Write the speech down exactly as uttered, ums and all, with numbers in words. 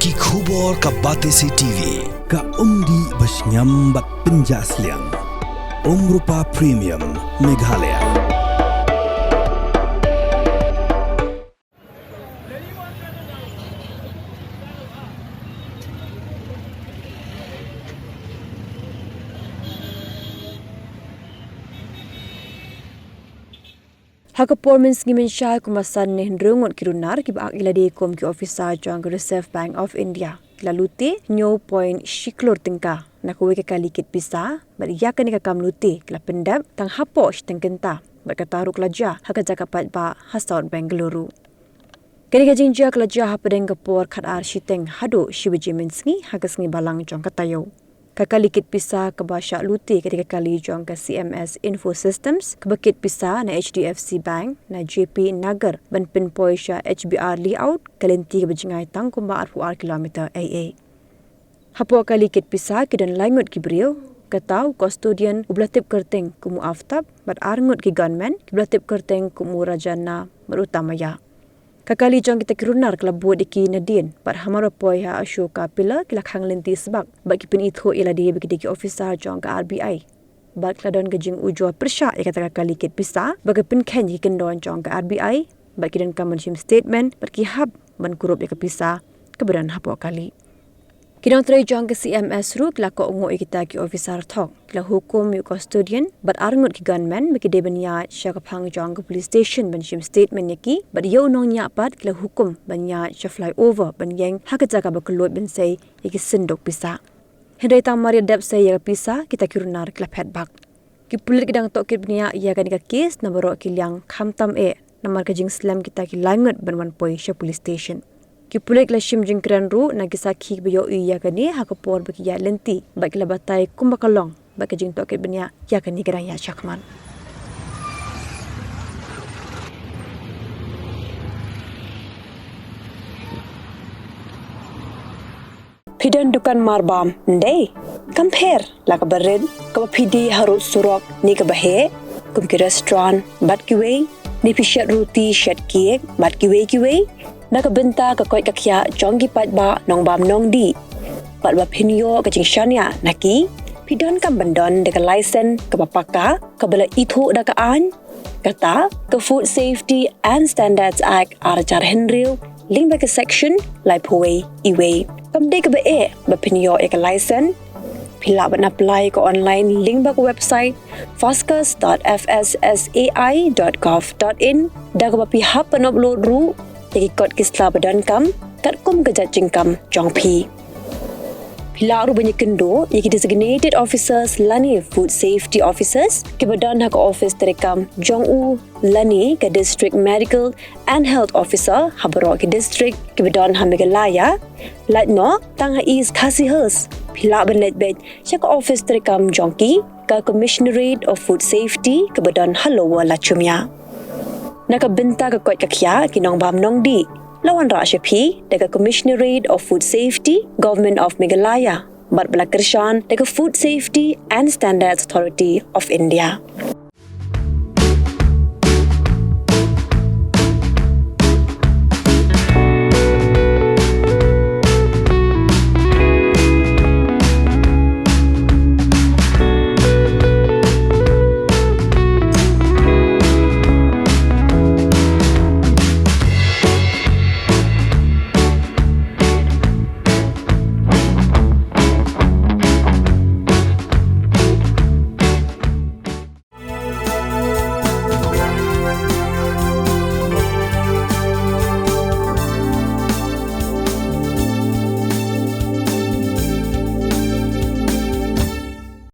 Ki khubor ka Batesi T V, ka umdih ba shngiam bad pynjah sliang. Umrupa Premium, Meghalaya. Ha ka por mynsngi mynshai, kumba san ne hynriew ngut ki runar kiba ak ïa lade kum ki officer jong ka Reserve Bank of India ki la lute hynñiew point shi klur tyngka na kawei ka kali kit pisa, bad ïa kane ka kam lute ki la pyndep tang hapoh shiteng kynta, bad kata ruh ka la jia ha ka jaka paidbah ha South Bengaluru. Kane ka jingjia ka la jia hapdeng ka por khatar shiteng haduh shi baje mynsngi ha ka sngi Balang jong ka taïew. Ka kali kit pisa kaba shah lute ka dei ka kali jong ka C M S Info Systems, kaba kit pisa na H D F C Bank na J P Nagar ban pynpoi sha H B R Layout, ka lynti kaba jngai tang kumba arphew ar kilometer eiei. Hapoh kali kit pisa ki don lai ngut ki briew, kata u custodian uba la tip kyrteng kum u Aftab, bad ar ngut ki gunmen kiba la tip kyrteng kum u Rajana bad u Tamaya. Ka kali jong kita ki runar ka la bud ïa ki nadien, bad hamar ba poi ha Ashoka Pillar ki la khang lynti sbak, bad ki pynithuh ïa lade ba ki dei ki officer jong ka R B I. Bad ka la don ka jingujor pyrshah ïa kata ka kali kit pisa, ba ka pynkheiñ ïa ki kyndon jong ka R B I, bad ki donkam ban shim statement, bad ki hap ban kurup ïa ka pisa kaba don hapoh kali. Ki nongtrei jong ka C M S ruh ki la kohnguh ïa kita ki officer thok, ki la hukum ïa u custodian bad ar ngut ki gunmen ba ki dei ban ïaid sha ka phang jong ka police station ban shim statement ïa ki, bad ïa u nongñiah pat ki la hukum ban ïaid sha flyover ban ïeng ha ka jaka ba kylluid ban sei ïa ki synduk pisa. Hynrei tang mar ïa dep sei ïa ka pisa, kita ki runar ki la phet bak. Ki pulit ki dang tohkit bniah ïa kane ka kes na baroh ki liang khamtam eh namar ka jingslem kita ki lai ngut ban wan poi sha police station. Ki pulit ki la shim jingkren ruh na ki sakhi kiba ïohi ïa kane ha ka por ba ki ïaid lynti, bad ki la batai kumba ka long, bad ka jingtohkit bniah ïa kane ka dang ïaid shakhmat. Phi don dukan marbam, ym dei? Kam pher la kaba rit, kaba phi die harud surok ne kaba heh, kum ki restaurant bad kiwei, ne phi shet ruti, shet cake bad kiwei kiwei? Na ka bynta ka koit ka khiah jong ki paidbah nongbam nongdih, bad ba phin ïoh ka jingshaniah na ki, phi donkam ban don da ka license kaba paka, kaba la ithuh da ka aiñ, kata ka Food Safety and Standards Act ar hajar hynriew, lyngba ka section laiphew wei E wei. Kam dei kaba eh ba phin ïoh ïa ka license. Phi lah ban apply ka online lyngba ka website fascus dot F S S A I dot gov dot in, da kaba phi hap ban upload ruh ïa ki kot ki sla ba donkam katkum ka jait jingkam jong phi. Phi lah ruh ban ïakynduh ïa ki designated officers lane food safety officers kiba don ha ka office treikam jong u lane ka District Medical and Health Officer ha baroh ki district kiba don ha Meghalaya. Lait noh tang ha East Khasi Hills, phi lah ban leit beit sha ka office treikam jong ki, ka Commissionerate of Food Safety kaba don ha Lower Lachumia. Na ka bynta ka koit ka khiah ki nongbam nongdih, la wanrah sha phi da ka Commissionerate of Food Safety, Government of Meghalaya, bad ba la kyrshan da ka Food Safety and Standards Authority of India.